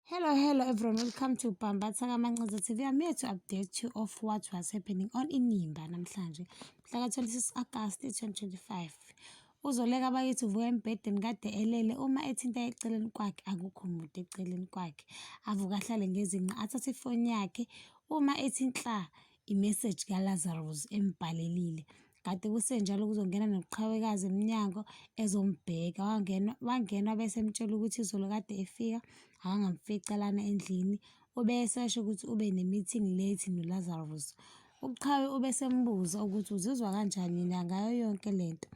Hello, hello everyone. Welcome to Bambatha Kamancinza TV. I'm here to update you of what was happening on Inimba namhlanje, mhla ka-26 August 2025. Uzoleka bakithi uvuka embhedeni kade elele, uma ethinta eceleni kwakhe akukho muntu eceleni kwakhe. Avuke ahlale ngezinqa, athathe ifoni yakhe, uma ethi nhla, imeseji kaLazarus embhalelile. Kade kusenjalo kuzongena noqhawekazi emnyango ezombheka. Wangena, wangena bese emtshela ukuthi izolo kade efika akangamfica lana endlini. Ube esesho ukuthi ube ne-meeting late noLazarus. UQhawe ubesembuza ukuthi uzizwa kanjani yena ngayo yonke lento.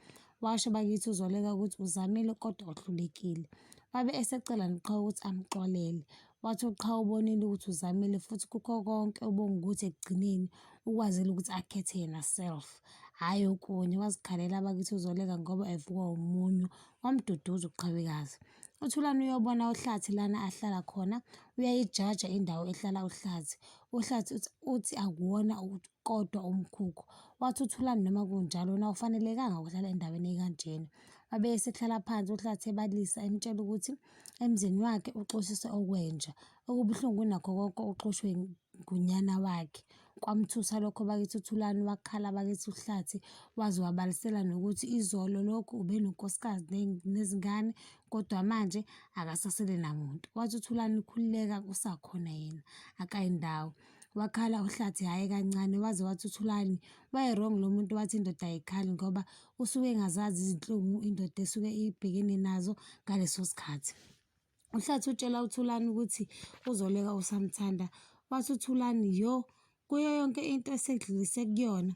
Washo bakithi uZoleka ukuthi uzamile kodwa uhlulekile. Wabe esecela noQhawe ukuthi amxolele. Wathi uQhawe ubonile ukuthi uzamile futhi kukho konke ubonga ukuthi ekugcineni ukwazile ukuthi akhethe yena self, hhayi okunye. Wazikhalela bakithi uZoleka ngoba evukwa umunyu, wamduduza uQhawekazi. UThulani uyobona uHlathi lana ahlala khona, uyayijaja indawo ehlala uHlathi. UHlathi uthi akuwona kodwa umkhukhu. Wathi uThulani noma kunjalo wena awufanelekanga ukuhlala endaweni ekanjena. Wabe esehlala phansi uHlathi ebalisa emtshela ukuthi emzini wakhe uxoshiswe okwenja. Okubuhlungu kunakho konke uxoshwe ngunyana wakhe. Kwamthusa lokho bakithi uThulani, wakhala bakithi uHlathi waze wabalisela nokuthi izolo lokhu ubenonkosikazi nezingane kodwa manje akasasele namuntu. Wathi uThulani khululeka usakhona yena akayindawo. Wakhala uHlathi hhayi kancane, waze wathi uThulani waye-wrong lo muntu wathi indoda ayikhali ngoba usuke engazazi izinhlungu indoda esuke ibhekene nazo ngaleso sikhathi. UHlathi utshela uThulani ukuthi uZoleka usamthanda. Wathi uThulani yo, kuyo yonke into esedlulise kuyona.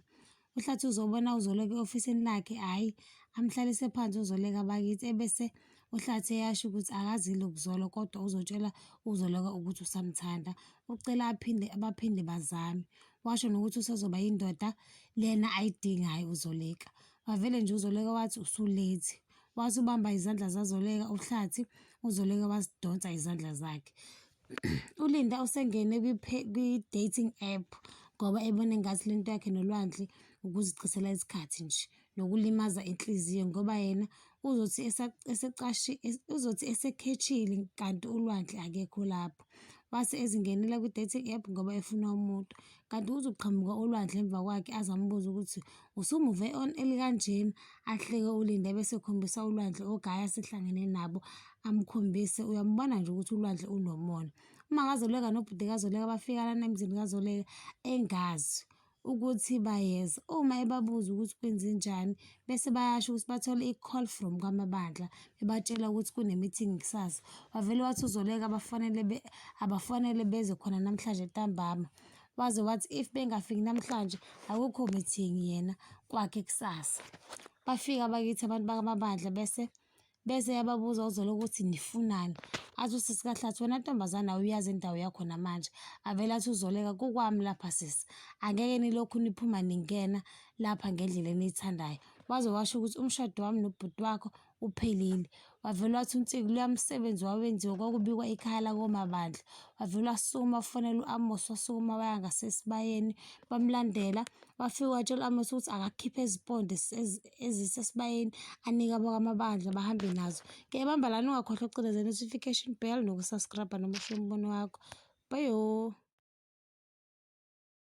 UHlathi uzobona uZoleka e-ofisini lakhe, hhayi amhlalise phansi uZoleka bakithi, ebese uHlathi eyasho ukuthi akazile ukuzolwa kodwa uzotshela uZoleka ukuthi usamthanda. Ucela aphinde baphinde bazame. Washo nokuthi usezoba yindoda lena ayidingayo uZoleka. Wavele nje uZoleka wathi usulethi. Wathi ubamba izandla zaZoleka uHlathi, uZoleka wazidonsa izandla zakhe. ULinda usengene kwi-dating app ngoba ebona engathi lento yakhe noLwandle ukuzichithela isikhathi nje nokulimaza inhliziyo ngoba yena uzothi uzothi esekhethile kanti uLwandle akekho lapho. Wase ezingenela kwi-dating app ngoba efuna umuntu, kanti uzoqhamuka uLwandle emva kwakhe aze ambuze ukuthi usumuve on elikanjena. Ahleke uLinda ebese ekhombisa uLwandle ogaya asehlangene nabo, amkhombise uyambona nje ukuthi uLwandle unomona. Uma kaZoleka nobhuti kaZoleka bafika lana emzini kaZoleka engazi ukuthi bayeza. Uma ebabuza ukuthi kwenzenjani bese bayasho ukuthi bathole i-call from kwaMabandla bebatshela ukuthi kune-meeting kusasa. Wavele wathi uZoleka abafanele abafanele beze khona namhlanje ntambama. Waze wathi if bengafiki namhlanje akukho meeting yena kwakhe kusasa. Bafika bakithi abantu bakaMabandla bese yababuza uZoleka ukuthi nifunani. Athi usisi kaHlathi wena ntombazane awuyazi indawo yakho namanje. Avele athi uZoleka kukwami lapha sisi, angeke nilokhu niphuma ningena lapha ngendlela eniyithandayo. Waze washo ukuthi umshado wami nobhuti wakho uphelile. Wavele wathi uNtsiki loya msebenzi wawenziwa kwakubikwa ikhaya lakoMabandla. Wavele wasukuma wafonela u-Amos, wasukuma waya ngasesibayeni bamlandela. Wafika watshela u-Amos ukuthi akakhiphe iziponde ezisesibayeni anike abakwaMabandla bahambe nazo. Ngiyayibamba lana, ungakhohlwa ukucindezela notification bell nokusubscribe noma ushiye umbono wakho. Bye-o.